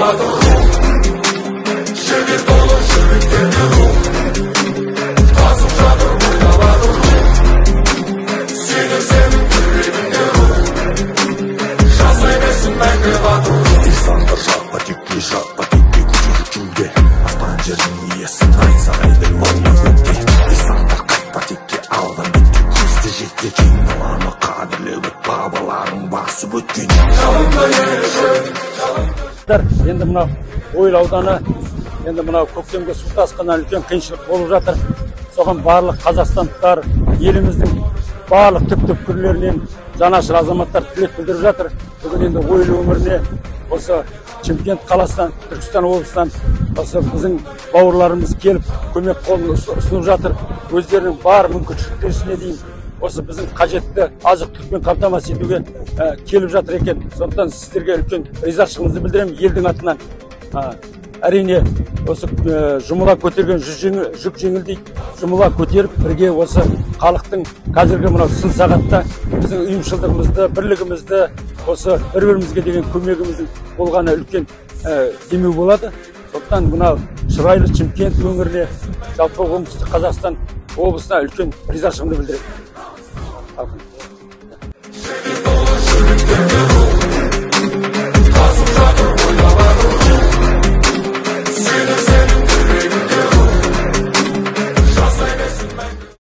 Батыр рух, жігер толы жүректерде рух, тасып жатыр бойда батыр рух, сенің сенің жүрегіңде рух, жасай берсін мәңгі батыр рух. Сандар жатпа текке, жатпа текке, көтеріп кеуде, аспан жердің иесі найзағайдай лаулап көкте. Сандар қайтпа текке, алдан бетке көзді жетте, кең даланы қадірлеп бабаларың басып өткен. Жалынды ел үшін. Енді мынау Ойыл ауданы, енді мынау көктемгі су тасқынынан үлкен қиыншылық болып жатыр. Соған барлық қазақстандықтар, еліміздің барлық түп-түпкірлерінен жанашыр азаматтар тілек білдіріп жатыр. Бүгін енді Ойыл өңіріне осы Шымкент қаласынан, Түркістан облысынан осы біздің бауырларымыз келіп көмек қолын ұсынып жатыр. Өздерінің бар мүмкіншіліктеріне дейін осы біздің қажетті азық-түлікпен қамтамасыз етуге келіп жатыр екен. Сондықтан сіздерге үлкен ризашылығымызды білдіремін елдің атынан. Әрине, осы жұмыла көтерген жүк жеңіл дейді. Жұмыла көтеріп бірге осы халықтың қазіргі мынау сын сағатта біздің ұйымшылдығымызды, бірлігімізді, осы бір-бірімізге деген көмегіміздің болғаны үлкен демеу болады. Сондықтан мынау шырайлы Шымкент өңіріне, жалпы Оңтүстік Қазақстан облысына үлкен ризашылығымды білдіремін.